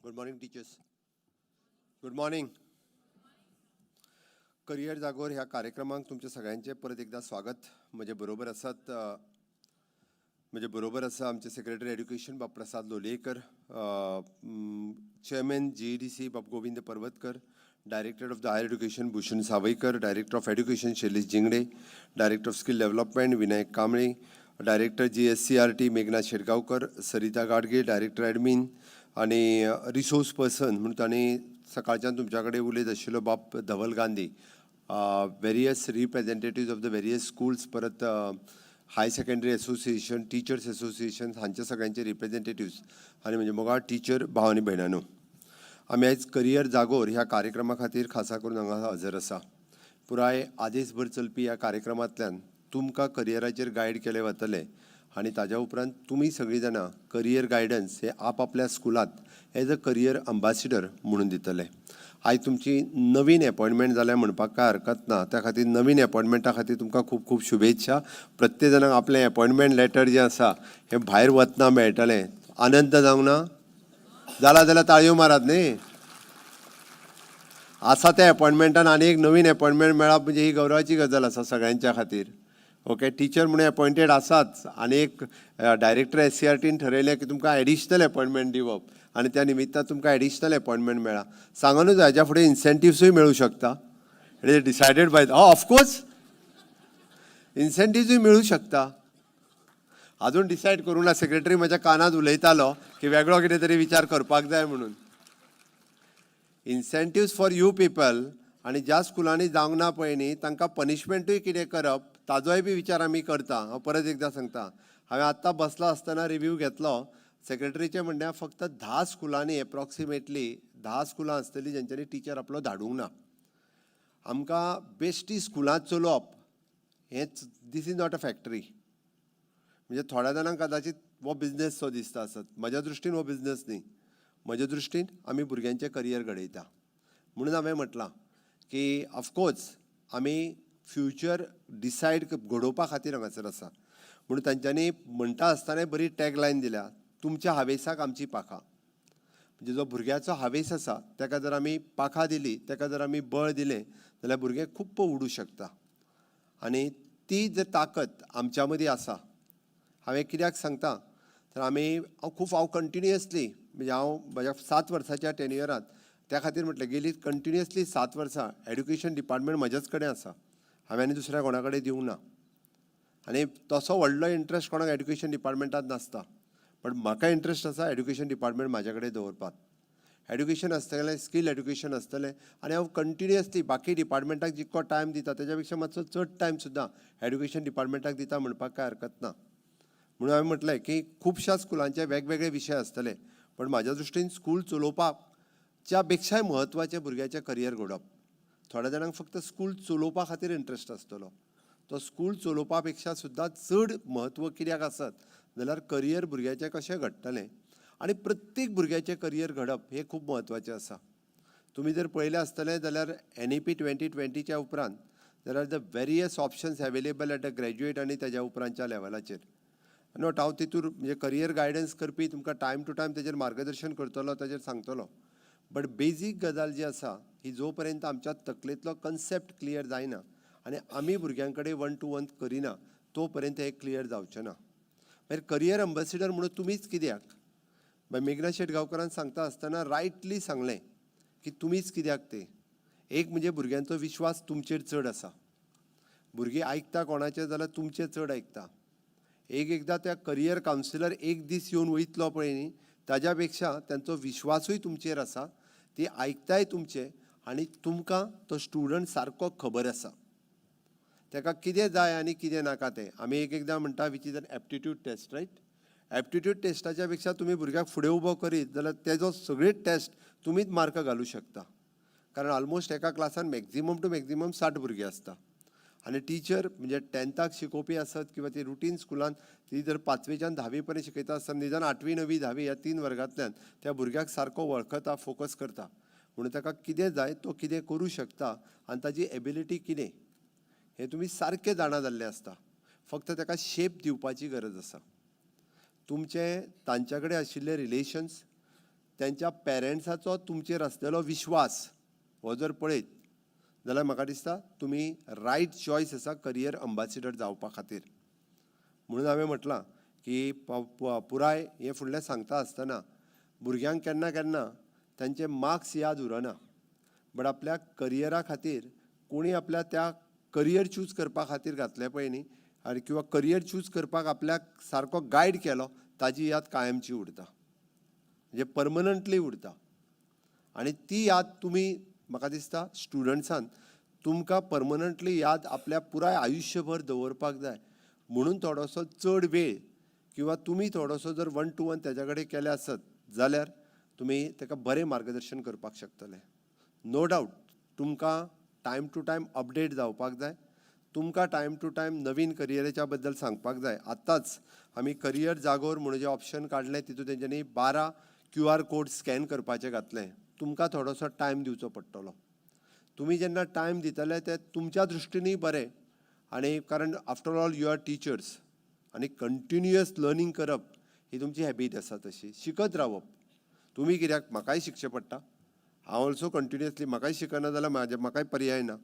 Good morning, teachers. Good morning. Career जागोर ह्या कार्यक्रमाक तुमच्या सगळ्यांचें परत एकदां स्वागत. म्हजे बरोबर आसात, म्हजे बरोबर आसा आमचे सेक्रेटरी एड्युकेशन बाब प्रसाद लोलयेकर, चेअरमॅन जीईडीसी बाब Govind Parvatkar, Director of the Higher Education Bhushan Sawaikar, director of education Shailesh Zingde, director of skill development Vinayak Kamble, director जीएससीआरटी मेघना शेटगांवकर, सरिता गाडगे, डायरेक्टर ॲडमीन आनी रिसोर्स पर्सन म्हणून तांणी सकाळच्यान तुमच्या कडेन उलयत आशिल्लो बाब धवल Gandhi, various representative of the various schools, परत higher secondary association, teachers association हांच्या सगळ्यांचे रिप्रेझेंटेटिव्स आनी म्हणजे मोगाळ टिचर भाव आनी भयणांनो, आमी आयज करियर जागोर ह्या कार्यक्रमा खातीर खासा करून हांगा हजर आसा. पुराय आदेसभर चलपी ह्या कार्यक्रमांतल्यान तुमकां करियराचेर गायड केले वतले आनी ताज्या उपरांत तुमी सगळीं जाणां करियर गायडन्स हे आपआपल्या स्कुलांत एज अ करियर अंबासिडर म्हणून दितले. आयज तुमची नवीन एपॉयंटमेंट जाल्या म्हणपाक कांय हरकत ना. त्या खातीर, नवीन एपॉयंटमेंटा खातीर तुमकां खूब खूब शुभेच्छा. प्रत्येक जाणांक आपलें एपॉयंटमेंट लेटर जें आसा हें भायर वतना मेळटलें. आनंद जावंक ना? जाला जाल्यार ताळयो मारात न्ही. आसा त्या एपॉयंटमेंटान आनी एक नवीन एपॉयंटमेंट मेळप म्हणजे ही गौरवाची गजाल आसा सगळ्यांच्या खातीर. ओके, टिचर म्हणून एपॉयंटेड आसाच आनी एक डायरेक्टर एससीआरटीन ठरयलें की तुमकां एडिशनल एपॉयंटमेंट दिवप आनी त्या निमित्तान तुमकां एडिशनल एपॉयंटमेंट मेळ्ळा. सांगूनच, हाज्या फुडें इन्सेंटिव्सूय मेळूं शकता. It is decided by, of course, इन्सेंटिव्सूय मेळूं शकता. अजून डिसायड करूं ना. सेक्रेटरी म्हज्या कानात उलयतालो की वेगळो कितें तरी विचार करपाक जाय म्हणून. इन्सेंटिव्स फॉर you people आनी ज्या स्कुलांनी जावंक ना पळय न्ही, तांकां पनिशमेंटूय कितें करप ताजोय बी विचार आमी करता. हांव परत एकदां सांगता, हांवें आत्तां बसला आसतना रिव्यू घेतलो. सेक्रेटरीचें म्हणणें, फक्त 10 स्कुलांनी, एप्रॉक्सिमेटली 10 स्कुलां आसतलीं जेंच्यांनी टिचर आपलो धाडूंक ना. आमकां बेश्टी स्कुलां चलोवप हेंच, this is not a factory. म्हणजे थोड्या जाणांक कदाचित हो बिजनेस सो दिसता आसत. म्हज्या दृश्टीन हो बिजनेस न्ही. म्हज्या दृश्टीन आमी भुरग्यांचें करियर घडयता. म्हणून हांवें म्हटलां की ऑफकोर्स आमी फ्युचर डिसायड घडोवपा खातीर हांगासर आसा. म्हणून तांच्यांनी म्हणटा आसतना बरी टॅग लायन दिल्या, "तुमच्या हावेसाक आमची पाखां". म्हणजे जो भुरग्याचो हावेस आसा ताका जर आमी पाखां दिली, ताका जर आमी बळ दिलें जाल्यार भुरगें खूब उडूं शकता आनी ती जर ताकद आमच्या मदीं आसा. हांवें कित्याक सांगता तर आमी, हांव खूब, हांव कंटिन्युअसली, म्हणजे हांव म्हज्या 7 वर्साच्या टेन्युअरांत, त्या खातीर म्हटलें, गेली कंटिन्युअसली 7 वर्सां एड्युकेशन डिपार्टमेंट म्हज्याच कडेन आसा. हांवें आनी दुसऱ्या कोणा कडेन दिवंक ना. आनी तसो व्हडलो इंट्रस्ट कोणाक एड्युकेशन डिपार्टमेंटात नासता, पण म्हाका इंट्रस्ट आसा एड्युकेशन डिपार्टमेंट म्हाज्या कडेन दवरपाक. एड्युकेशन आसतलें, स्कील एड्युकेशन आसतलें आनी हांव कंटिन्युअसली बाकी डिपार्टमेंटाक जितको टायम दिता तेज्या पेक्षा मातसो चड टायम सुद्दां एड्युकेशन डिपार्टमेंटाक दिता म्हणपाक कांय हरकत ना. म्हणून हांवें म्हटलें की खुबश्या स्कुलांचे वेगवेगळे विशय आसतले, पण म्हाज्या दृश्टीन स्कूल चलोवपाच्या पेक्षाय म्हत्वाचें भुरग्याचें करियर घडोवप. थोड्या जाणांक फक्त स्कूल चलोवपा खातीर इंट्रस्ट आसतलो. तो स्कूल चलोवपा पेक्षा सुद्दां चड म्हत्व कित्याक आसत जाल्यार करियर भुरग्याचें कशें घडटलें आनी प्रत्येक भुरग्याचें करियर घडप हें खूब म्हत्वाचें आसा. तुमी जर पळयलें आसतलें जाल्यार एनईपी 2020च्या उपरांत there are the various options available at the graduate आनी तेज्या उपरांतच्या लेवलाचेर. नोट, हांव तितूर म्हणजे करियर गायडन्स करपी तुमकां टायम टू टायम तेजेर मार्गदर्शन करतलो, ताजेर सांगतलो. बट बेजीक गजाल जी आसा ही, जो पर्यंत आमच्या तकलेंतलो कन्सेप्ट क्लियर जायना आनी आमी भुरग्यां कडेन वन टू वन करिना, तो पर्यंत हें क्लियर जावचें ना. मागीर करियर अंबॅसिडर म्हणून तुमीच कित्याक? मागीर मेघना शेटगांवकरान सांगता आसतना रायटली सांगलें की तुमीच कित्याक ते. एक म्हणजे भुरग्यांचो विश्वास तुमचेर चड आसा. भुरगीं आयकता कोणाचें जाल्यार तुमचें चड आयकता. एक एकदां त्या करियर कावन्सिलर एक दीस येवन वयतलो पळय न्ही, ताज्या पेक्षा तांचो विश्वासूय तुमचेर आसा, ती आयकताय तुमचें आनी तुमकां तो स्टुडंट सारको खबर आसा, ताका कितें जाय आनी कितें नाका तें. आमी एक एकदां म्हणटा, which is an aptitude test, right? Aptitude टेस्टाच्या पेक्षा तुमी भुरग्याक फुडें उबो करीत जाल्यार तेजो सगळी टेस्ट तुमीच मार्क घालूं शकता, कारण ऑलमोस्ट एका क्लासान मॅक्झिमम टू मॅक्झिमम 60 भुरगीं आसता आनी टिचर म्हणजे टेंथाक शिकोवपी आसत किंवा ती रुटीन स्कुलान ती जर पांचवेच्यान धावी पर्यंत शिकयता आसतना, निदान आठवी, णवी, धावी ह्या तीन वर्गांतल्यान त्या भुरग्याक सारको वळखता, फोकस करता. म्हणून ताका कितें जाय, तो कितें करूं शकता आनी ताजी एबिलिटी कितें हें तुमी सारकें जाणा जाल्लें आसता. फक्त ताका शेप दिवपाची गरज आसा. तुमचें तांच्या कडेन आशिल्ले रिलेशन्स, तेंच्या पेरंट्साचो तुमचेर आसलेलो विश्वास हो जर पळयत जाल्यार म्हाका दिसता तुमी रायट चॉयस आसा करियर अंबासिडर जावपा खातीर. म्हणून हांवें म्हटलां की पुराय हें फुडलें सांगता आसतना भुरग्यांक केन्ना केन्ना तांचे मार्क्स याद उरना, बट आपल्या करियरा खातीर कोणी आपल्या त्या करियर चूज करपा खातीर घातलें पळय न्ही, आनी किंवा करियर चूज करपाक आपल्याक सारको गायड केलो, ताजी याद कायमची उरता, म्हणजे परमनंटली उरता. आनी ती याद तुमी म्हाका दिसता स्टुडंट्सान तुमकां परमनंटली याद आपल्या पुराय आयुश्यभर दवरपाक जाय. म्हणून थोडोसो चड वेळ किंवा तुमी थोडोसो जर वन टू वन तेज्या कडेन केले आसत जाल्यार तुमी ताका बरें मार्गदर्शन करपाक शकतले. नो डावट तुमकां टायम टू टायम अपडेट जावपाक जाय, तुमकां टायम टू टायम नवीन करियराच्या बद्दल सांगपाक जाय. आत्तांच आमी करियर जागोर म्हणून जें ऑप्शन काडलें, तितूंत तेंच्यांनी 12 क्यू आर कोड स्कॅन करपाचे घातले. तुमकां थोडोसो टायम दिवचो पडटलो. तुमी जेन्ना टायम दितले ते तुमच्या दृश्टीनूय बरें, आनी कारण after all you are teachers आनी कंटिन्युअस लर्नींग करप ही तुमची हॅबीट आसा. तशी शिकत रावप तुमी, कित्याक म्हाकाय शिकचें पडटा. हांव ऑल्सो कंटिन्युअसली, म्हाकाय शिकना जाल्यार म्हाजे म्हाकाय पर्याय ना.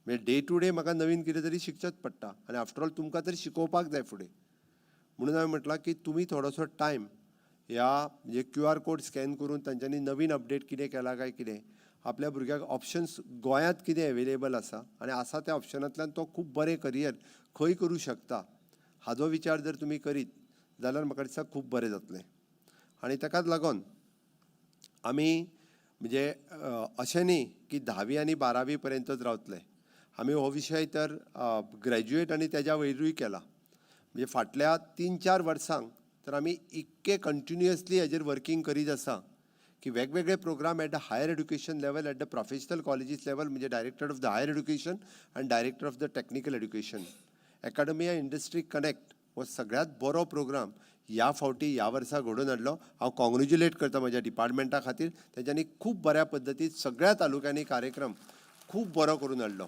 म्हणजे डे टू डे म्हाका नवीन कितें तरी शिकचेंच पडटा आनी आफ्टर ऑल तुमकां तरी शिकोवपाक जाय फुडें. म्हणून हांवें म्हटलां की तुमी थोडोसो टायम ह्या म्हणजे क्यू आर कोड स्कॅन करून तांच्यांनी नवीन अपडेट कितें केला काय कितें, आपल्या भुरग्याक ऑप्शन्स गोंयांत कितें एवेलेबल आसा आनी आसा त्या ऑप्शनांतल्यान तो खूब बरें करियर खंय करूं शकता, हाजो विचार जर तुमी करीत जाल्यार म्हाका दिसता खूब बरें जातलें. आनी ताकाच लागून आमी म्हणजे अशें न्ही की धावी आनी बारावी पर्यंतच रावतले आमी. हो विशय तर ग्रॅज्युएट आनी तेज्या वयरूय केला. म्हणजे फाटल्या 3-4 वर्सांक तर आमी इतके कंटिन्युअसली हेजेर वर्कींग करीत आसा की वेगवेगळे program at the higher education level, at the professional colleges level, म्हणजे director of the higher education आनी director of the technical education, academia industry connect हो सगळ्यांत बरो प्रोग्राम ह्या फावटी ह्या वर्सा घडोवन हाडलो. हांव कॉंग्रेच्युलेट करता म्हज्या डिपार्टमेंटा खातीर, तेंच्यांनी खूब बऱ्या पद्दतीन सगळ्या तालुक्यांनी कार्यक्रम खूब बरो करून हाडलो.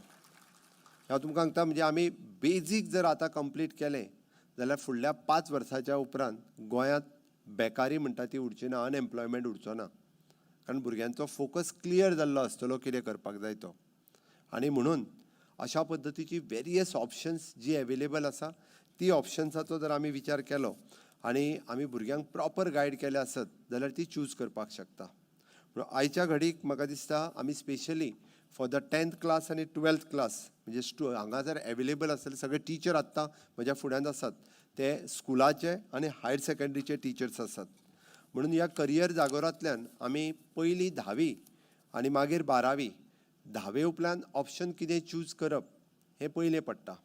हांव तुमकां सांगता, म्हणजे आमी बेजीक जर आतां कंप्लीट केलें जाल्यार फुडल्या 5 वर्साच्या उपरांत गोंयांत बेकारी म्हणटा ती उरची ना, अनएम्प्लॉयमेंट उरचो ना, कारण भुरग्यांचो फोकस क्लियर जाल्लो आसतलो कितें करपाक जाय तो. आनी म्हणून अशा पद्दतीची वेरियस ऑप्शन्स जी एवेलेबल आसा, ती ऑप्शन्साचो जर आमी विचार केलो आनी आमी भुरग्यांक प्रॉपर गायड केले आसत जाल्यार ती चूज करपाक शकता. म्हणून आयच्या घडीक म्हाका दिसता आमी specially for the 10th class आनी 12th class, म्हणजे हांगा जर एवेलेबल आसतले सगळे टिचर, आत्तां म्हज्या फुड्यांत आसात ते स्कुलाचे आनी हायर सेकंडरीचे टिचर्स आसात. म्हणून ह्या करियर जागोरांतल्यान आमी पयली धावी आनी मागीर बारावी, धावे उपरांत ऑप्शन कितें चूज करप हें पयलें पडटा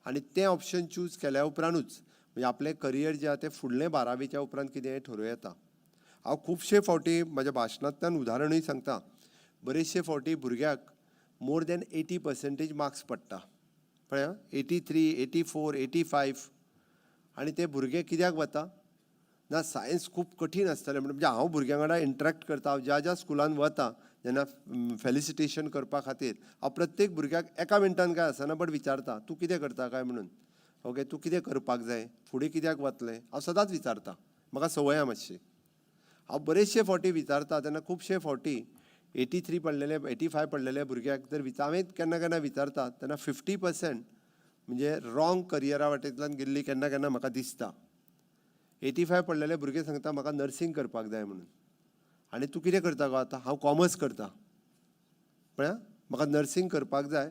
आनी तें ऑप्शन चूज केल्या उपरांतूच म्हणजे आपलें करियर जें आहा तें फुडलें बारावेच्या उपरांत कितें हें ठरोवं येता. हांव खुबशे फावटी म्हज्या भाशणांतल्यान उदाहरणूय सांगता. बरेचशे फावटी भुरग्याक more than 80 percentage marks पडटा, पळय, 83, 84, 85, आनी ते भुरगे कित्याक वता ना, सायन्स खूब कठीण आसतलें म्हणून. म्हणजे हांव भुरग्यां वांगडा इंटरेक्ट करता. हांव ज्या ज्या स्कुलान वता जेन्ना फेलिसिटेशन करपा खातीर, हांव प्रत्येक भुरग्याक एका मिनटान काय आसना बट विचारता, तूं कितें करता काय म्हणून, ओके, तूं कितें करपाक जाय फुडें, कित्याक वतलें, हांव सदांच विचारता. म्हाका संवय आहा मातशी. हांव बरेचशे फावटी विचारता तेन्ना खुबशे फावटी 83 पडलेले, 85 पडलेले भुरग्याक जर हांवें केन्ना केन्ना विचारता तेन्ना 50% म्हणजे रॉंग करियरा वाटेंतल्यान गेल्ली केन्ना केन्ना म्हाका दिसता. 85 पडलेले भुरगे सांगता, म्हाका नर्सिंग करपाक जाय म्हणून. आनी तूं कितें करता गो आतां? हांव कॉमर्स करता. पळया, म्हाका नर्सिंग करपाक जाय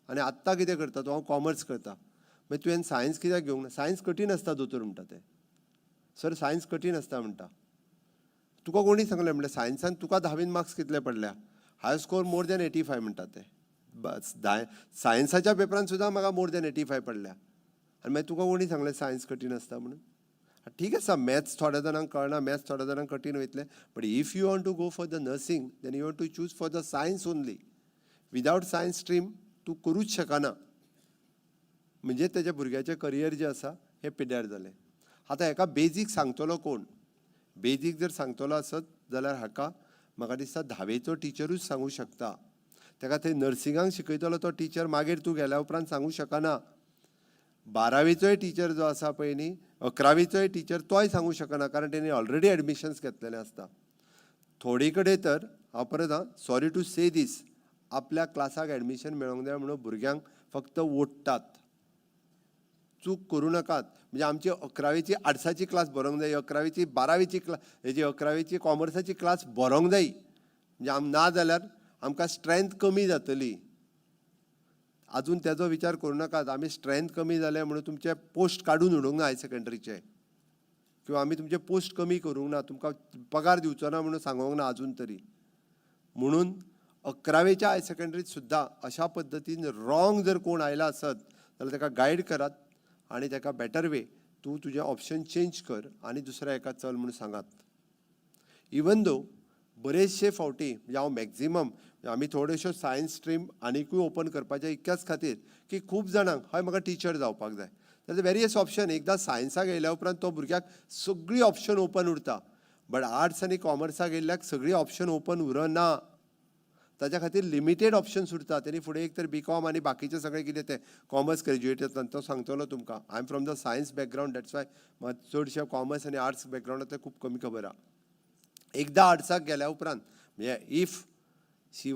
आनी आत्तां कितें करता तूं? हांव कॉमर्स करता. मागीर तुवें सायन्स कित्याक घेवंक ना? सायन्स कठीण आसता दोतोर, म्हणटा ते. सर, सायन्स कठीण आसता म्हणटा. तुका कोणी सांगलें? म्हणल्यार सायन्सान तुका धावीन मार्क्स कितले पडल्या? I score more than 85, म्हणटा ते. बस सायन्साच्या पेपरान सुद्दां म्हाका मोर दॅन 85 पडल्या. आनी मागीर तुका कोणी सांगलें सायन्स कठीण आसता म्हणून? ठीक आसा, मॅथ्स थोड्या जाणांक कळना, मॅथ्स थोड्या जाणांक कठीण वयतलें, but if you want to go for the nursing, then you want to choose for the science only. Without science stream तूं करूच शकना. म्हणजे तेज्या भुरग्याचें करियर जें आसा हें पिड्ड्यार जालें. आतां हेका बेजीक सांगतलो कोण? बेजीक जर सांगतलो आसत जाल्यार हाका म्हाका दिसता धावेचो टिचरूच सांगूं शकता ताका. थंय नर्सिंगाक शिकयतलो तो टिचर मागीर तूं गेल्या उपरांत सांगूं शकना. बारावेचोय टिचर जो आसा पळय न्ही, अकरावेचोय टिचर, तोय सांगूं शकना, कारण तेणी ऑलरेडी एडमिशन्स घेतलेले आसता. थोडे कडेन तर हांव परत आं, सॉरी टू से दीस, आपल्या क्लासाक एडमिशन मेळोंक जाय म्हणून भुरग्यांक फक्त ओडटात. चूक करूं नाकात. म्हणजे आमची 11वेची आर्ट्साची क्लास बरोवंक जाय, 11वेची 12वेची क्लास, हेजी 11वेची कॉमर्साची क्लास बरोवंक जाय, म्हणजे आम ना जाल्यार आमकां स्ट्रेंथ कमी जातली. आजून तेजो विचार करूं नाकात. आमी स्ट्रेंथ कमी जाले म्हणून तुमचे पोस्ट काडून उडोवंक ना हायर सेकंडरीचे, किंवा आमी तुमचे पोस्ट कमी करूंक ना, तुमकां पगार दिवचो ना म्हणून सांगूंक ना आजून तरी. म्हणून 11वेच्या हायर सेकंडरीत सुद्दां अशा पद्दतीन रॉंग जर कोण आयला आसत जाल्यार ताका गायड करात आनी ताका बेटर वे, तूं तुजें ऑप्शन चेंज कर आनी दुसऱ्या हेका चल म्हणून सांगात. इवन दो बरेचशे फावटी, म्हणजे हांव मॅक्झिमम, आमी थोड्योश्यो सायन्स स्ट्रीम आनिकूय ओपन करपाच्या इतक्याच खातीर की खूब जाणांक, हय, म्हाका टिचर जावपाक जाय जाल्यार वेरियस ऑप्शन. एकदां सायन्साक येयल्या उपरांत तो भुरग्याक सगळी ऑप्शन ओपन उरता, बट आर्ट्स आनी कॉमर्साक येयल्ल्याक सगळी ऑप्शन ओपन उरना. ताच्या खातीर लिमिटेड ऑप्शन्स उरता. तेणी फुडें एक तर बी कॉम आनी बाकीचें सगळें कितें तें कॉमर्स ग्रेज्युएट जाता तो सांगतलो तुमकां. I am from the science background, that's why म्हाका चडशें कॉमर्स आनी आर्ट्स बॅकग्रावंडांतलें खूब कमी खबर आहा. एकदां आर्ट्साक गेल्या उपरांत, म्हणजे if she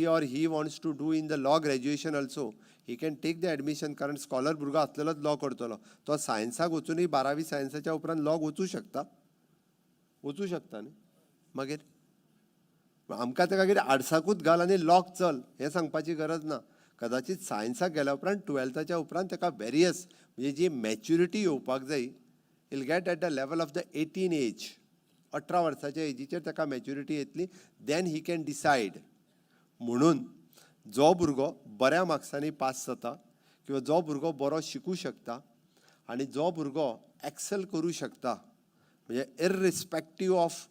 or he wants to do in the law graduation also, he can take the admission, कारण स्कॉलर भुरगो आसलेलोच लॉ करतलो. तो सायन्साक वचुनूय 12वी सायन्साच्या उपरांत लॉक वचूं शकता, वचूं शकता न्ही. मागीर आमकां ताका कितें आर्ट्साकूच घाल आनी लॉक चल हें सांगपाची गरज ना. कदाचित सायन्साक गेल्या उपरांत, 12थाच्या उपरांत ताका वेरियस, म्हणजे जी मॅच्युरिटी येवपाक जाय, he'll get at the level of the 18 age. 18 वर्साच्या एजीचेर ताका मॅच्युरिटी येतली, then he can decide. म्हणून जो भुरगो बऱ्या मार्क्सांनी पास जाता किंवा जो भुरगो बरो शिकूं शकता आनी जो भुरगो एक्सेल करूं शकता, म्हणजे irrespective of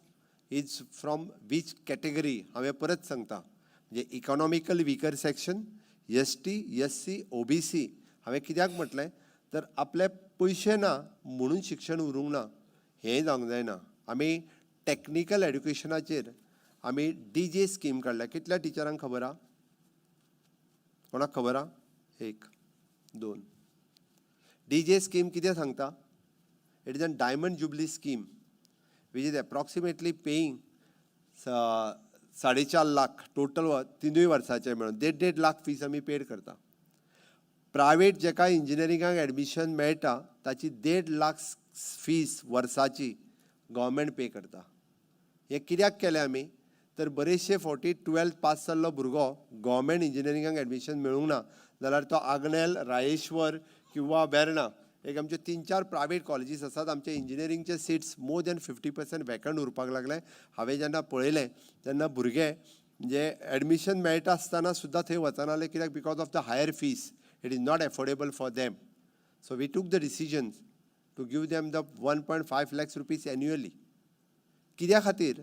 is from which category, हांवें परत सांगता, म्हणजे economical weaker section, ST, SC, OBC. हांवें कित्याक म्हटलें तर आपले पयशे ना म्हणून शिक्षण उरूंक ना हें जावंक जायना. आमी टॅक्निकल एड्युकेशनाचेर आमी डीजे स्कीम काडल्या. कितल्या टिचरांक खबर आहा? कोणाक खबर आहा? एक दोन. डीजे स्कीम कितें सांगता? It is a Diamond Jubilee scheme which is approximately paying 4.5 lakh total तिनूय वर्साचे मेळून देड देड लाख फीस आमी पेड करता. प्रायवेट जेका इंजिनियरिंगाक एडमिशन मेळटा ताची 1.5 लाख फीस वर्साची गव्हर्मेंट पे करता. हें कित्याक केलें आमी तर बरेचशे फावटी 12th पास जाल्लो भुरगो गव्हर्मेंट इंजिनियरिंगाक एडमिशन मेळूंक ना जाल्यार तो आग्नेल, रायेश्वर किंवा वेर्णा एक आमचे तीन चार प्रायवेट कॉलेजीस आसात. आमचे इंजिनियरिंगचे seats more than 50% vacant उरपाक लागले. हांवें जेन्ना पळयलें तेन्ना भुरगे म्हणजे एडमिशन मेळटा आसतना सुद्दां थंय वचनाले. कित्याक? Because of the higher fees, it is not affordable for them. So we took the decision to give them the ₹1.5 lakhs annually. कित्या खातीर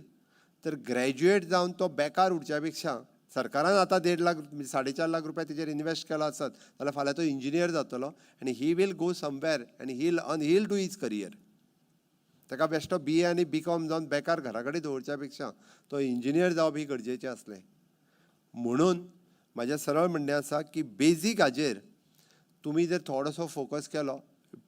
तर ग्रॅज्युएट जावन तो बेकार उरच्या पेक्षा सरकारान आतां 1.5 लाख, 4.5 लाख रुपया तेजेर इनवेस्ट केला आसत जाल्यार फाल्यां तो इंजिनियर जातलो आनी he will go somewhere आनी he'll earn, he'll do his career. ताका बेश्टो बीए आनी बी कॉम जावन बेकार घरा कडेन दवरच्या पेक्षा तो इंजिनियर जावप ही गरजेचें आसलें. म्हणून म्हाजें सरळ म्हणणें आसा की बेजीक हाजेर तुमी जर थोडोसो फोकस केलो,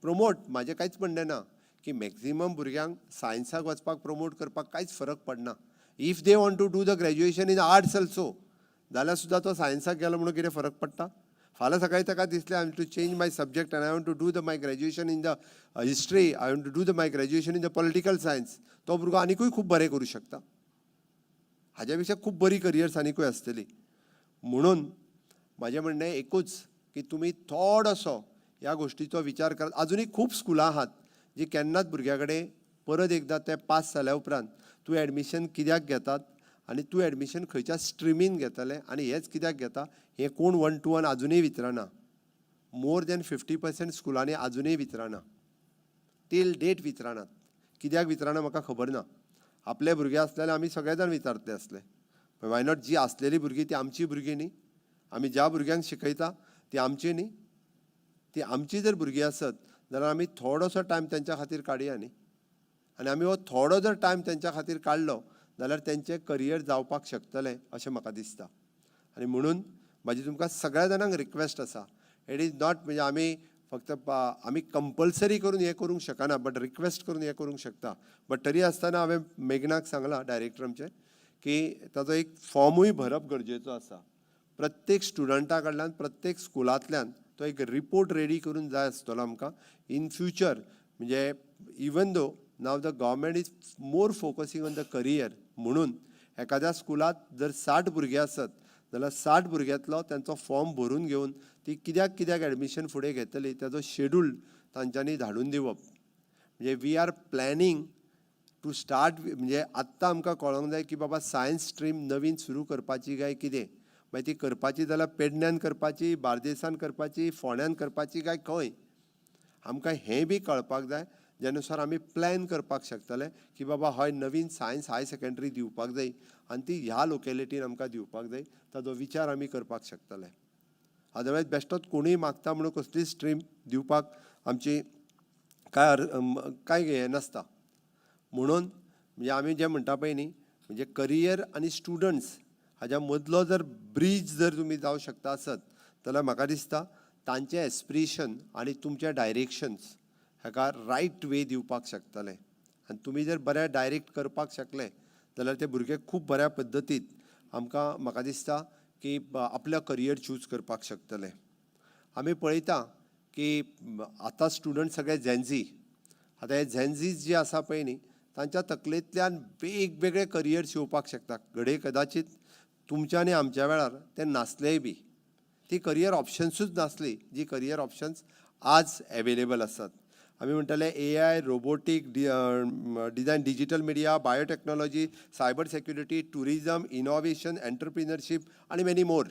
प्रमोट, म्हाजें कांयच म्हणणें ना की मॅक्झिमम भुरग्यांक सायन्साक वचपाक प्रमोट करपाक कांयच फरक पडना. If they want to do the graduation in arts also जाल्यार सुद्दां तो सायन्साक गेलो म्हणून कितें फरक पडटा? फाल्यां सकाळीं ताका दिसलें, I to change my subject and I want to do the my graduation in the history, I want to do the my graduation in the political science, तो भुरगो आनिकूय खूब बरें करूं शकता. हाज्या पेक्षा खूब बरी करियर्स आनिकूय आसतली. म्हणून म्हाजें म्हणणें एकूच की तुमी थोडोसो ह्या गोश्टीचो विचार करात. आजुनूय खूब स्कुलां आहात जी केन्नाच भुरग्या कडेन परत एकदां ते पास जाल्या उपरांत तूं एडमिशन कित्याक घेतात आनी तूं एडमिशन खंयच्या स्ट्रिमीन घेतलें आनी हेच कित्याक घेता हें कोण वन टू वन आजुनूय विचारना. मोर दॅन 50% स्कुलांनी आजुनूय विचारना, टील डेट विचारनात. कित्याक विचारना म्हाका खबर ना. आपले भुरगे आसले जाल्यार आमी सगळे जाण विचारतले आसले. Why not? जी आसलेली भुरगीं ती आमची भुरगीं न्ही? आमी ज्या भुरग्यांक शिकयता ती आमची न्ही? ती आमची जर भुरगीं आसत जाल्यार आमी थोडोसो टायम तेंच्या खातीर काडया न्ही. आनी आमी हो थोडो जर टायम तेंच्या खातीर काडलो जाल्यार तेंचें करियर जावपाक शकतलें अशें म्हाका दिसता. आनी म्हणून म्हाजी तुमकां सगळ्या जाणांक रिक्वेस्ट आसा. It is not, म्हणजे आमी फक्त आमी कंपल्सरी करून हें करूंक शकना, बट रिक्वेस्ट करून हें करूंक शकता. बट तरी आसतना हांवें मेघनाक सांगलां, डायरेक्टर आमचे. की ताजो एक फॉर्मूय भरप गरजेचो आसा. प्रत्येक स्टुडंटा कडल्यान, प्रत्येक स्कुलांतल्यान तो एक रिपोर्ट रेडी करून जाय आसतलो आमकां इन फ्युचर. म्हणजे even though now the government is more focusing on the career, म्हणून एखाद्या स्कुलांत जर 60 भुरगे आसत जाल्यार 60 भुरग्यांतलो तांचो फॉर्म भरून घेवन ती कित्याक कित्याक एडमिशन फुडें घेतली ताजो शेड्यूल तांच्यांनी धाडून दिवप. म्हणजे we are planning to start. म्हणजे आत्तां आमकां कळोंक जाय की बाबा, सायन्स स्ट्रीम नवीन सुरू करपाची काय कितें. मागीर ती करपाची जाल्यार पेडण्यान करपाची, बार्देसान करपाची, फोंड्यान करपाची काय खंय, आमकां हें बी कळपाक जाय, ज्या नुसार आमी प्लॅन करपाक शकतले की बाबा, हय, नवीन सायन्स हायर सेकेंडरी दिवपाक जाय आनी ती ह्या लोकेलिटीन आमकां दिवपाक जाय. ताजो विचार आमी करपाक शकतले. अदरवायज बेश्टोच कोणूय मागता म्हणून कसलीच स्ट्रीम दिवपाक आमची काय हें नासता. म्हणून म्हणजे आमी जें म्हणटा पळय न्ही, म्हणजे करियर आनी स्टुडंट्स हाज्या मदलो जर ब्रीज जर तुमी जावं शकता आसत जाल्यार म्हाका दिसता तांचें एस्पिरेशन आनी तुमचे डायरेक्शन्स हाका रायट वे दिवपाक शकतले. आनी तुमी जर बरें डायरेक्ट करपाक शकले जाल्यार ते भुरगे खूब बऱ्या पद्दतीन आमकां, म्हाका दिसता की, आपलो करियर चूज करपाक शकतले. आमी पळयता की आतां स्टुडंट सगळे झेन्झी. आतां हे झेन्झीज जे आसा पळय न्ही, तांच्या तकलेंतल्यान वेगवेगळे करियर्स येवपाक शकता. घडये कदाचीत तुमच्या आनी आमच्या वेळार ते नासलेय बी, ती करियर ऑप्शन्सूच नासली जी करियर ऑप्शन्स आज एवेलेबल आसात. आमी म्हणटाले AI, robotic design, digital media, biotechnology, cyber security, tourism, innovation, entrepreneurship आनी मेनी मोर.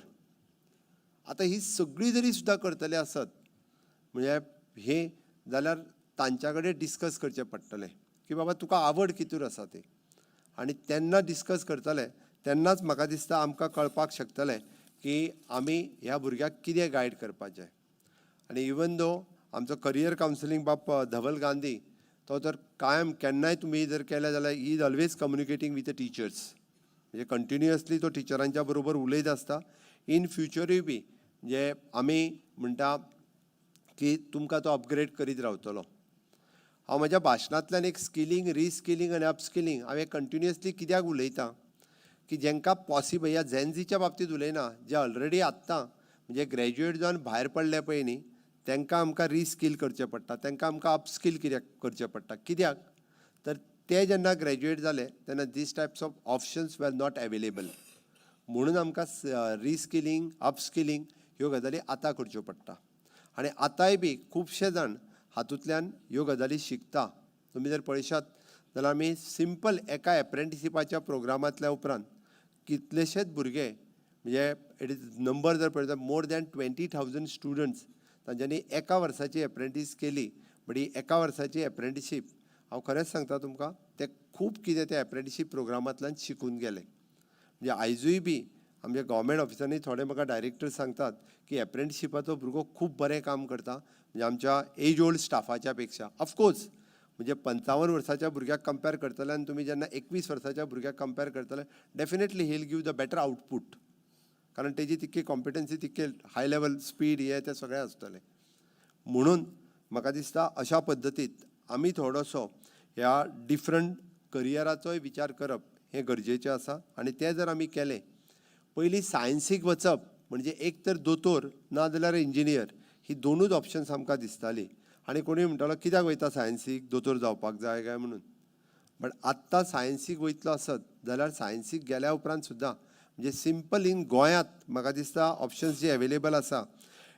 आतां ही सगळी जरी सुद्दां करतले आसत म्हणजे हे जाल्यार तांच्या कडेन डिस्कस करचें पडटलें की बाबा, तुका आवड कितूर आसा ती. आनी तेन्ना डिस्कस करतले तेन्नाच म्हाका दिसता आमकां कळपाक शकतलें की आमी ह्या भुरग्याक कितें गायड करपाचें. आनी इवन दो आमचो करियर कावन्सिलींग बाब धवल गांधी, तो तर कायम केन्नाय तुमी जर केलें जाल्यार he is always communicating with the teachers. म्हणजे कंटिन्युअसली तो टिचरांच्या बरोबर उलयत आसता. इन फ्युचरूय बी म्हणजे आमी म्हणटा की तुमकां तो अपग्रेड करीत रावतलो. हांव म्हज्या भाशणांतल्यान एक स्किलींग, रिस्किलींग आनी अपस्किलींग हांवें कंटिन्युअसली कित्याक उलयतां की जेंकां पॉसिबल, ह्या झेन्झीच्या बाबतींत उलयना, जे ऑलरेडी आत्तां म्हणजे ग्रॅज्युएट जावन भायर पडले पळय न्ही, तांकां आमकां रिस्कील करचें पडटा, तांकां आमकां अपस्कील कित्याक करचें पडटा. कित्याक तर ते जेन्ना ग्रॅज्युएट जाले तेन्ना these types of options were not available. म्हणून आमकां रिस्किलींग, अपस्किलींग ह्यो गजाली आतां करच्यो पडटा. आनी आतांय बी खुबशे जाण हातूंतल्यान ह्यो गजाली शिकता. तुमी जर पळयशात जाल्यार आमी सिंपल एका एप्रेंटिशिपाच्या प्रोग्रामांतल्या उपरांत कितलेशेच भुरगे, म्हणजे it is number जर पळयता, more than 20,000 students तांच्यांनी एका वर्साची एप्रेंटीस केली. बट ही एका वर्साची एप्रेंटिशीप, हांव खरेंच सांगता तुमकां, ते खूब कितें त्या एप्रेंटिशीप प्रोग्रामांतल्यान शिकून गेले. म्हणजे आयजूय बी आमच्या गव्हर्मेंट ऑफिसांनी थोडे म्हाका डायरेक्टर सांगतात की एप्रेंटिशिपाचो भुरगो खूब बरें काम करता, म्हणजे आमच्या एज ओल्ड स्टाफाच्या पेक्षा. ऑफकोर्स, म्हणजे 55 वर्साच्या भुरग्याक कंपेर करतले आनी तुमी जेन्ना 21 वर्साच्या भुरग्याक कंपेर करतले, definitely he will give the better output, कारण तेजी तितकी कॉम्पिटन्सी, तितके हाय लेवल स्पीड, हे ते सगळें आसतलें. म्हणून म्हाका दिसता अशा पद्दतीत आमी थोडोसो ह्या डिफरंट करियराचोय विचार करप हें गरजेचें आसा. आनी तें जर आमी केलें, पयलीं सायन्सीक वचप म्हणजे एक तर दोतोर ना जाल्यार इंजिनियर, ही दोनूच ऑप्शन्स आमकां दिसतालीं. आनी कोणूय म्हणटालो, कित्याक वयता सायन्सीक, दोतोर जावपाक जाय काय म्हणून. बट आत्तां सायन्सीक वयतलो आसत जाल्यार सायन्सीक गेल्या उपरांत सुद्दां म्हणजे सिंपल इन गोंयांत म्हाका दिसता ऑप्शन्स जी एवेलेबल आसा,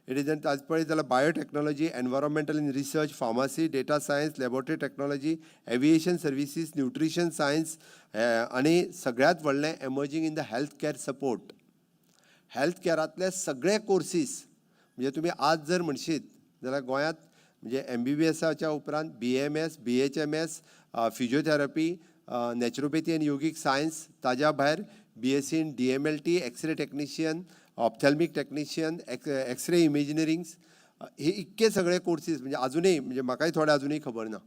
it is आज पळयत जाल्यार biotechnology, environmental in research, pharmacy, data science, laboratory technology, aviation services, nutrition science आनी सगळ्यांत व्हडलें emerging in the health care support. Health कॅरांतले सगळे कोर्सीस, म्हणजे तुमी आज जर म्हणशीत जाल्यार गोंयांत म्हणजे एमबीबीएसाच्या उपरांत BAMS, BHMS, physiotherapy, naturopathy आनी योगीक सायन्स, ताज्या भायर BSc in DMLT, X-ray technician, ophthalmic technician, X-ray imaginings, हे इतके सगळे कोर्सीस, म्हणजे अजुनूय, म्हणजे म्हाकाय थोडे अजुनूय खबर ना,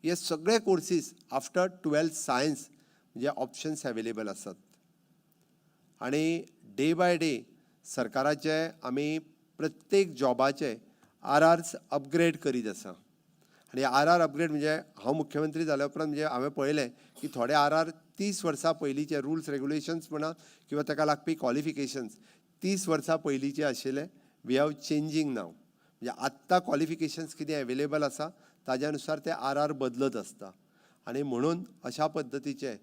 हे सगळे कोर्सीस आफ्टर ट्वेल्थ सायन्स म्हणजे ऑप्शन्स एवेलेबल आसात. आणि डे बाय डे सरकाराचे आमी प्रत्येक जॉबाचे आर आर्स अपग्रेड करीत आसा. आनी आर आर अपग्रेड म्हणजे हांव मुख्यमंत्री जाल्या उपरांत म्हणजे हांवें पळयलें की थोडे आर आर 30 वर्सां पयलींचे रुल्स रेगुलेशन्स म्हणा किंवा ताका लागपी क्वॉलिफिकेशन्स 30 वर्सां पयलींचे आशिल्ले. We have changing नाव, म्हणजे आत्तां क्वॉलिफिकेशन्स कितें एवेलेबल आसा ताज्या नुसार ते आर आर बदलत आसता. आनी म्हणून अशा पद्दतीचे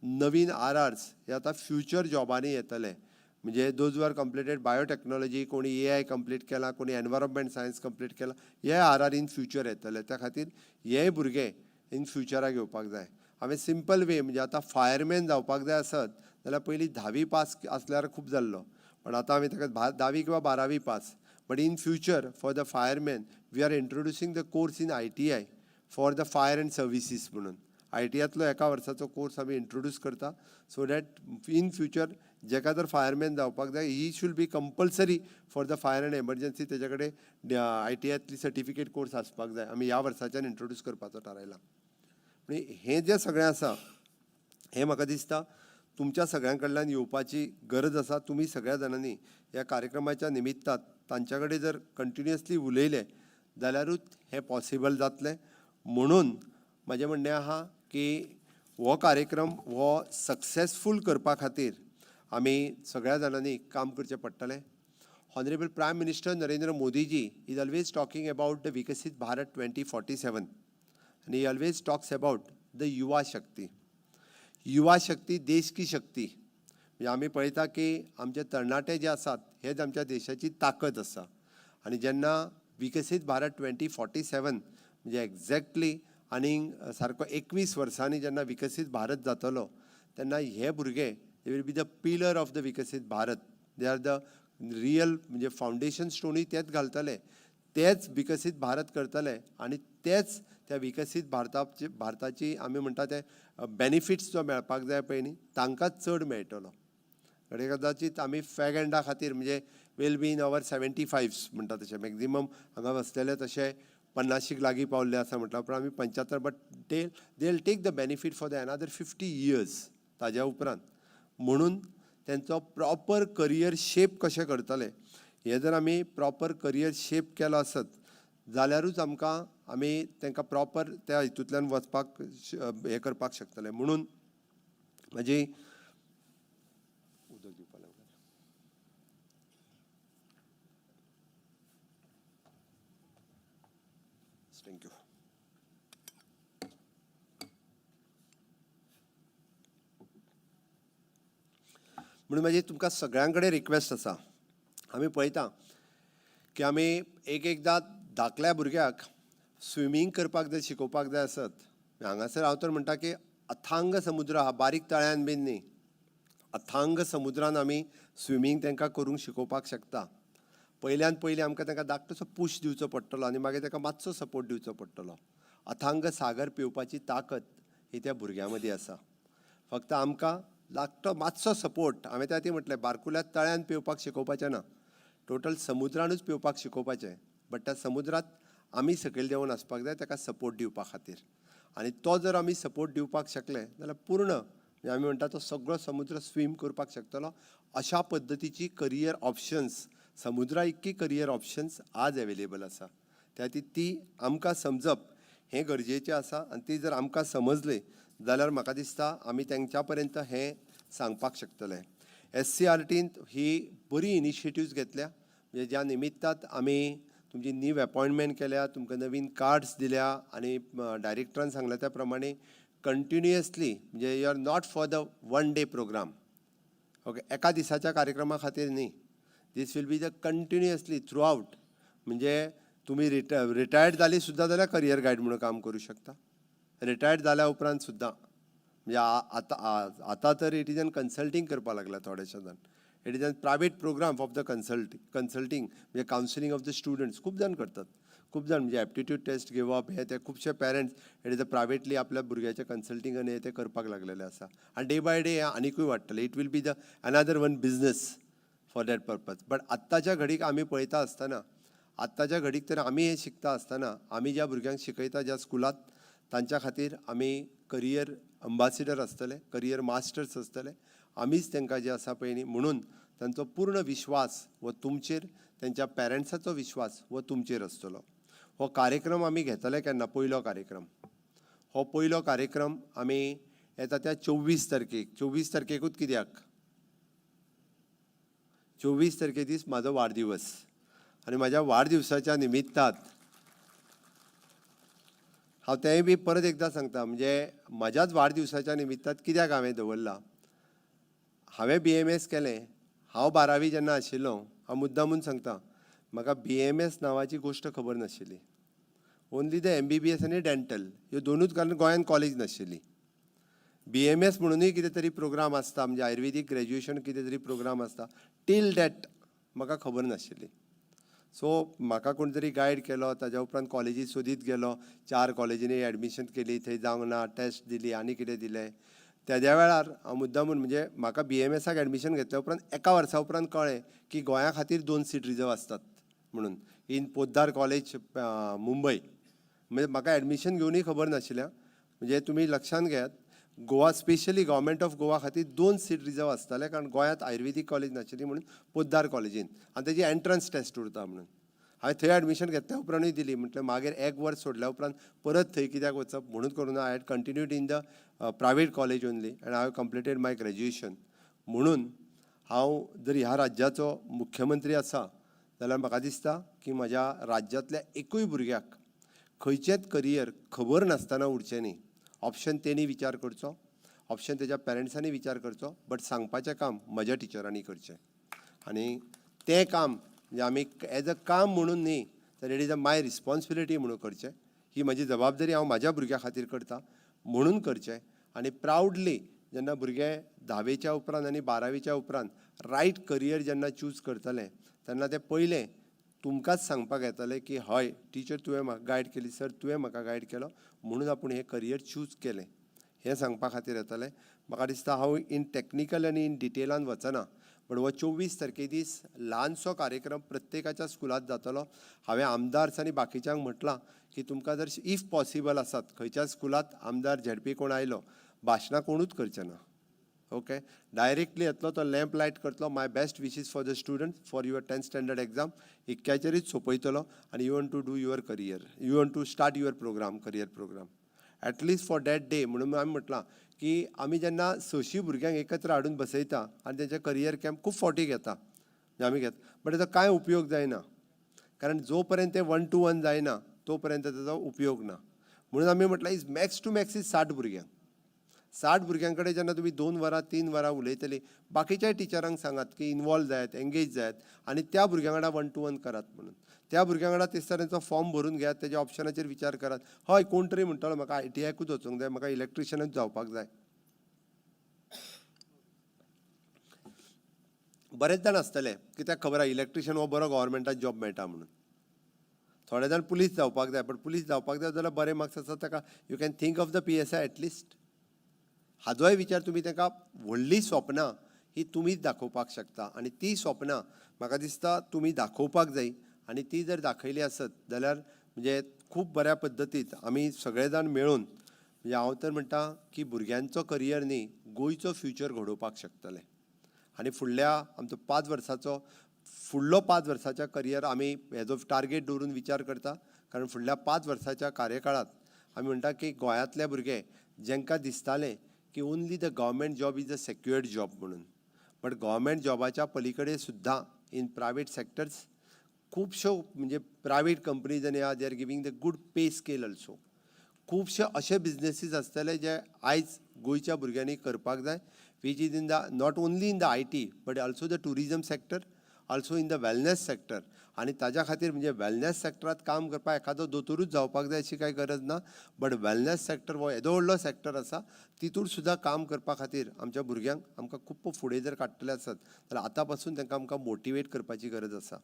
नवीन आर आर्स हे आतां फ्युचर जॉबांनी येतले. म्हणजे those who are completed biotechnology, कोणी ए I complete केला, कोणी एनवायरमेंट सायन्स कंप्लीट केला, हे आर are in future येतले. त्या खातीर हे भुरगे इन फ्युचराक येवपाक जाय. हांवें सिंपल वे म्हणजे आतां फायरमॅन जावपाक जाय आसत जाल्यार पयलीं 10वी पास आसल्यार खूब जाल्लो, पण आतां आमी ताका 10वी किंवा 12वी pass. But in future for the fireman we are introducing the course in ITI for the fire and services म्हणून I T आयतलो एका वर्साचो कोर्स आमी इंट्रोड्यूस करता, सो that in future जेका जर फायरमॅन जावपाक जाय he should be compulsory for the fire and emergency, तेजे कडेन I T आयतली सर्टिफिकेट कोर्स आसपाक जाय. आमी ह्या वर्साच्यान इंट्रोड्यूस करपाचो थारायला. म्हणजे हें जें सगळें आसा हें म्हाका दिसता तुमच्या सगळ्यां कडल्यान येवपाची गरज आसा. तुमी सगळ्या जाणांनी ह्या कार्यक्रमाच्या निमित्तान तांच्या कडेन जर कंटिन्युअसली उलयले जाल्यारूच हें पॉसिबल जातलें. म्हणून म्हाजें म्हणणें आहा की हो कार्यक्रम हो सक्सेसफूल करपा खातीर आमी सगळ्या जाणांनी काम करचें पडटलें. Honourable prime minister Narendra Modiji is always talking about the Viksit Bharat 2047 आनी he always talks about the Yuva Shakti. Yuva Shakti देश की शक्ती. म्हणजे आमी पळयता की आमचे तरणाटे जे आसात हेच आमच्या देशाची ताकद आसा. आनी जेन्ना विकसीत भारत 2047 म्हणजे एग्जॅक्टली आनीक सारको 21 वर्सांनी जेन्ना विकसीत भारत जातलो तेन्ना हे भुरगे they will be the pillar of the Viksit Bharat. They are the real म्हणजे फावंडेशन स्टोनूय तेच घालतले, तेच विकसीत भारत करतले आनी तेच त्या विकसीत भारताची आमी म्हणटा ते बेनिफिट्स जो मेळपाक जाय पळय न्ही तांकांच चड मेळटलो. कडे कदाचीत आमी फॅग एंडा खातीर म्हणजे will be in our 75s म्हणटा तशें मॅक्झिमम हांगा बसलेले तशे 50शीक लागीं पावल्ले आसा म्हटल्यार पूण आमी 75, but they will take the benefit for the another 50 years ताज्या उपरांत. म्हणून तेंचो प्रॉपर करियर शेप कशें करतले हें जर आमी प्रॉपर करियर शेप केलो आसत जाल्यारूच आमकां आमी तांकां प्रॉपर त्या हितूंतल्यान वचपाक हें करपाक शकतले. म्हणून म्हजी उदक दिवपा लागलो. Thank you. म्हणून म्हाजी तुमकां सगळ्यां कडेन रिक्वेस्ट आसा. आमी पळयता की आमी एक एकदां धाकल्या भुरग्याक स्विमींग करपाक जर शिकोवपाक जाय आसत, हांगासर हांव तर म्हणटा की अथांग समुद्र आहा, बारीक तळ्यान बीन न्ही, अथांग समुद्रान आमी स्विमींग तांकां करूंक शिकोवपाक शकता. पयल्यान पयलीं आमकां तांकां धाकटोसो पूश दिवचो पडटलो आनी मागीर ताका मातसो सपोर्ट दिवचो पडटलो. अथांग सागर पेंवपाची ताकद ही त्या भुरग्यां मदीं आसा. फक्त आमकां लागतो मातसो सपोर्ट. हांवें त्या खातीर म्हटलें बारकुल्या तळ्यान पेंवपाक शिकोवपाचें ना, टोटल समुद्रानूच पेंवपाक शिकोवपाचें, बट त्या समुद्रांत आमी सकयल देंवन आसपाक जाय ताका सपोर्ट दिवपा खातीर. आनी तो जर आमी सपोर्ट दिवपाक शकले जाल्यार पूर्ण म्हणजे आमी म्हणटा तो सगळो समुद्र स्वीम करपाक शकतलो. अशा पद्दतीची करियर ऑप्शन्स, समुद्रा इतकी करियर ऑप्शन्स आज एवेलेबल आसा. त्या खातीर ती आमकां समजप हें गरजेचें आसा आनी ती जर आमकां समजली जाल्यार म्हाका दिसता आमी तेंच्या पर्यंत हें सांगपाक शकतले. SCRTन ही बरी इनिशिएटिव्स घेतल्या, म्हणजे ज्या निमित्तात आमी तुमची नीव अपॉयंटमेंट केल्या, तुमकां नवीन कार्ड्स दिल्या आनी डायरेक्टरान सांगल्या त्या प्रमाणे कंटिन्युअसली म्हणजे you are not for the one day programme, okay, एका दिसाच्या कार्यक्रमा खातीर न्ही, this will be the continuously throughout. म्हणजे तुमी रिटायर्ड जाली सुद्दां जाल्यार करियर गायड म्हणून काम करूं शकता, रिटायर्ड जाल्या उपरांत सुद्दां. म्हणजे आतां तर it is an consulting करपाक लागला थोडेशे जाण. It is an private programme of the consulting म्हणजे कावन्सिलींग ऑफ the students खूब जाण करतात. खूब जाण म्हणजे एप्टिट्यूड टेस्ट घेवप हे ते खुबशे parents it is a privately आपल्या भुरग्याचें कन्सल्टींग आनी हे ते करपाक लागलेले आसा. आनी डे बाय डे आनिकूय वाडटलें. It will be the another one business for that purpose. But आत्ताच्या घडीक आमी पळयता आसतना, आत्ताच्या घडीक तर आमी हें शिकता आसतना आमी ज्या भुरग्यांक शिकयता ज्या स्कुलांत तांच्या खातीर आमी करियर अंबासिडर आसतले, करियर मास्टर्स आसतले. आमीच तांकां जें आसा पळय न्ही, म्हणून तांचो पूर्ण विश्वास हो तुमचेर, तांच्या पेरंट्साचो विश्वास हो तुमचेर आसतलो. हो कार्यक्रम आमी घेतले केन्ना? पयलो कार्यक्रम, हो पयलो कार्यक्रम आमी येता त्या 24 तारखेक. 24 तारखेकूच कित्याक? 24 तारखे दीस म्हाजो वाडदिवस आनी म्हाज्या वाडदिवसाच्या निमित्तात हांव तेंय बी परत एकदां सांगता, म्हणजे म्हज्याच वाडदिवसाच्या निमित्तात कित्याक हांवें दवरला? हांवें बीएमएस केलें. हांव बारावी जेन्ना आशिल्लो, हांव मुद्दामून सांगता, म्हाका बीएमएस नांवाची गोश्ट खबर नाशिल्ली. ओनली the एमबीबीएस आनी डेंटल ह्यो दोनूच, कारण गोंयांत कॉलेज नाशिल्ली. बीएमएस म्हणूनय कितें तरी प्रोग्राम आसता, म्हणजे आयुर्वेदीक ग्रॅज्युएशन कितें तरी प्रोग्राम आसता, टील that म्हाका खबर नाशिल्ली. सो म्हाका कोण तरी गायड केलो. ताज्या उपरांत कॉलेजी सोदीत गेलो. चार कॉलेजींनी एडमिशन केली, थंय जावंक ना. टेस्ट दिली आनी कितें दिलें. तेद्या वेळार हांव मुद्दामून, म्हणजे म्हाका बीएमएसाक एडमिशन घेतल्या उपरांत एका वर्सा उपरांत कळ्ळें की गोंया खातीर दोन सीट रिजर्व आसतात म्हणून इन पोद्दार कॉलेज, मुंबय. म्हणजे म्हाका एडमिशन घेवनूय खबर नाशिल्लें. म्हणजे तुमी लक्षांत घेयात, Goa, specially government of Goa खातीर दोन सीट रिजर्व आसताले, कारण गोंयांत आयुर्वेदीक कॉलेज नाशिल्ली म्हणून पोद्दार कॉलेजीन, आनी तेजी एंट्रन्स टेस्ट उरता म्हणून हांवें थंय एडमिशन घेतल्या उपरांतूय दिली. म्हटल्यार मागीर एक वर्स सोडल्या उपरांत परत थंय कित्याक वचप म्हणून करून I had continued in the private college only and I have completed my graduation. म्हणून हांव जर ह्या राज्याचो मुख्यमंत्री आसा जाल्यार म्हाका दिसता की म्हज्या राज्यांतल्या एकूय भुरग्याक खंयचेंच करियर खबर नासतना उरचें न्ही. ऑप्शन तेणी विचार करचो, ऑप्शन तेज्या पेरंट्सांनी विचार करचो, बट सांगपाचें काम म्हज्या टिचरांनी करचें. आनी तें काम म्हणजे आमी एज अ काम म्हणून न्ही, तर it is a my responsibility म्हणून करचें. ही म्हजी जबाबदारी हांव म्हाज्या भुरग्यां खातीर करता म्हणून करचें. आनी प्रावडली जेन्ना भुरगे धावेच्या उपरांत आनी बारावेच्या उपरांत रायट करियर जेन्ना चूज करतले, तेन्ना ते पयलें तुमकांच सांगपाक येतलें की हय टिचर, तुवें म्हाका गायड केली, सर, तुवें म्हाका गायड केलो म्हणून आपूण हें करियर चूज केलें हें सांगपा खातीर येतलें. म्हाका दिसता हांव इन टॅक्निकल आनी इन डिटेलान वचना, बट हो 24 तारखे दीस ल्हानसो कार्यक्रम प्रत्येकाच्या स्कुलांत जातलो. हांवें आमदार्स आनी बाकीच्यांक म्हटलां की तुमकां जर if possible आसात, खंयच्या स्कुलांत आमदार, झेडपी कोण आयलो, भाशणां कोणूच करचे ना. ओके, डायरेक्टली येतलो तो, लॅम्प लायट करतलो, "My best wishes for the student for your 10th standard exam," इतक्याचेरूच सोंपयतलो आनी you want to do your career, you want to start your program, career program, at least for that day. म्हणून आमी म्हटलां की आमी जेन्ना 600 भुरग्यांक एकत्र हाडून बसयता आनी तेंचे करियर कॅम्प खूब फावटी घेता, म्हणजे आमी घेता, बट तेजो कांय उपयोग जायना, कारण जो पर्यंत ते वन टू वन जायना तो पर्यंत तेजो उपयोग ना. म्हणून आमी म्हटलां is max to max is 60 भुरग्यांक. 60 भुरग्यां कडेन जेन्ना तुमी 2 वरां, 3 वरां उलयतली, बाकीच्याय टिचरांक सांगात की इनवॉल्व जायात, एंगेज जायात आनी त्या भुरग्यां वांगडा वन टू वन करात म्हणून. त्या भुरग्यां वांगडा तेच तरेचो फॉर्म भरून घेयात, तेज्या ऑप्शनाचेर विचार करात. हय, कोण तरी म्हणटलो म्हाका आयटीआयकूच वचूंक जाय, म्हाका इलेक्ट्रिशियनूच जावपाक जाय. बरेच जाण आसतले कित्याक खबर आहा इलेक्ट्रिशियन हो बरो गव्हर्मेंटात जॉब मेळटा म्हणून. थोडे जाण पुलीस जावपाक जाय, बट पुलीस जावपाक जाय जाल्यार बरे मार्क्स आसात ताका you can think of the PSI at least. हाजोय विचार तुमी ताका, व्हडली स्वप्नां ही तुमीच दाखोवपाक शकता आनी ती स्वप्नां म्हाका दिसता तुमी दाखोवपाक जाय. आनी ती जर दाखयली आसत जाल्यार म्हणजे खूब बऱ्या पद्दतीन आमी सगळे जाण मेळून, म्हणजे हांव तर म्हणटा की भुरग्यांचो करियर न्ही, गोंयचो फ्युचर घडोवपाक शकतले. आनी फुडल्या आमचो 5 वर्साचो, फुडलो 5 वर्साच्या करियर आमी हेजो टार्गेट दवरून विचार करता, कारण फुडल्या 5 वर्साच्या कार्यकाळांत आमी म्हणटा की गोंयांतले भुरगे जेंकां दिसतालें की only the government job is a secured job म्हणून, बट गव्हर्मेंट जॉबाच्या पलीकडे सुद्दां इन प्रायवेट सेक्टर्स खुबश्यो, म्हणजे प्रायवेट कंपनीज आनी they are giving the good pay scale also. खुबशे अशे बिजनेसीस आसतले जे आयज गोंयच्या भुरग्यांनी करपाक जाय, which is in the not only in the IT but also the tourism sector, also in the wellness sector. आनी ताज्या खातीर, म्हणजे वेलनेस सेक्टरांत काम करपाक एखादो दोतोरूच जावपाक जाय अशी कांय गरज ना, बट वेलनेस सेक्टर हो येदो व्हडलो सेक्टर आसा, तितूर सुद्दां काम करपा खातीर आमच्या भुरग्यांक आमकां खूब फुडें जर काडटले आसत जाल्यार आतां पासून तांकां आमकां मोटिवेट करपाची गरज आसा.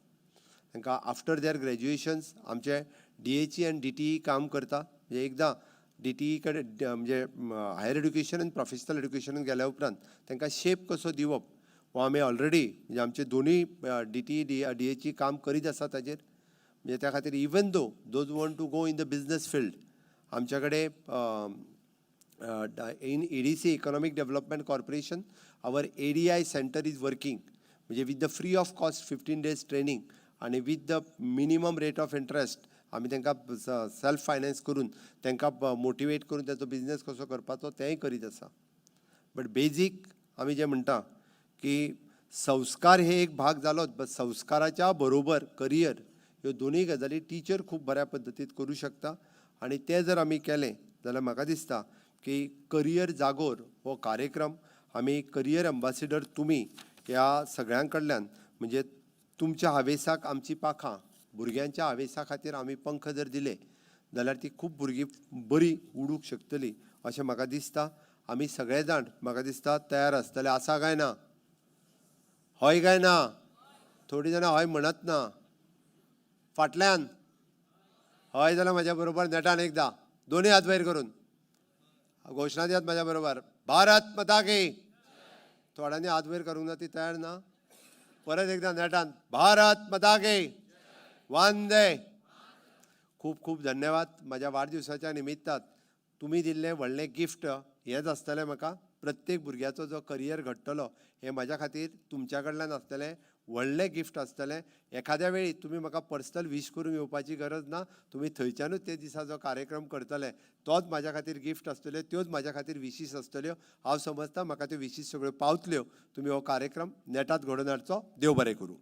तांकां आफ्टर there ग्रॅज्युएशन्स आमचे डीएचई आनी डीटीई काम करता. म्हणजे एकदां डीटीई कडेन, म्हणजे हायर एड्युकेशन आनी प्रोफेशनल एड्युकेशनान गेल्या उपरांत तांकां शेप कसो दिवप हो आमी ऑलरेडी, म्हणजे आमचे दोनूय डीटीई, डीएचई काम करीत आसा ताजेर. म्हणजे त्या खातीर even though those want to go in the business field, आमच्या कडेन in EDC, Economic Development Corporation, our ADI center is working, म्हणजे with the free of cost 15 days training आणि with the minimum rate of interest. आमी तांकां self finance करून तांकां motivate करून ताचो बिजनेस कसो करपाचो तेंय करीत आसा. बट बेजीक आमी जें म्हणटा की संस्कार हे एक भाग जालोच, बट संस्काराच्या बरोबर करियर ह्यो दोनूय गजाली टिचर खूब बऱ्या पद्दतीन करूं शकता. आनी तें जर आमी केलें जाल्यार म्हाका दिसता की करियर जागोर हो कार्यक्रम आमी करियर एम्बासिडर तुमी ह्या सगळ्यां कडल्यान, म्हणजे तुमच्या हावेसाक आमची पाखां, भुरग्यांच्या हावेसा खातीर आमी पंख जर दिले जाल्यार ती खूब भुरगीं बरी उडूंक शकतली अशें म्हाका दिसता. आमी सगळे जाण म्हाका दिसता तयार आसतले. आसा काय ना? हय काय ना? थोडीं जाणां हय म्हणत ना. फाटल्यान हय जाल्यार म्हाज्या बरोबर नेटान एकदां दोनूय हात वयर करून घोशणा दियात म्हाज्या बरोबर, भारत माता की. थोड्यांनी हात वयर करूंक ना, ती तयार ना. परत एकदां नेटान भारत माता की, वंदे. खूब खूब धन्यवाद. म्हाज्या वाडदिवसाच्या निमित्तान तुमी दिल्लें व्हडलें गिफ्ट हेंच आसतलें म्हाका. प्रत्येक भुरग्याचो जो करियर घडटलो हें म्हाज्या खातीर तुमच्या कडल्यान आसतलें व्हडलें गिफ्ट आसतलें. एखाद्या वेळी तुमी म्हाका पर्सनल वीश करूंक येवपाची गरज ना, तुमी थंयच्यानूच ते दिसा जो कार्यक्रम करतले तोच म्हाज्या खातीर गिफ्ट आसतल्यो, त्योच म्हाज्या खातीर विशीस आसतल्यो. हांव समजता म्हाका त्यो विशीस सगळ्यो पावतल्यो. तुमी हो कार्यक्रम नेटात घडोवन हाडचो. देव बरें करूं.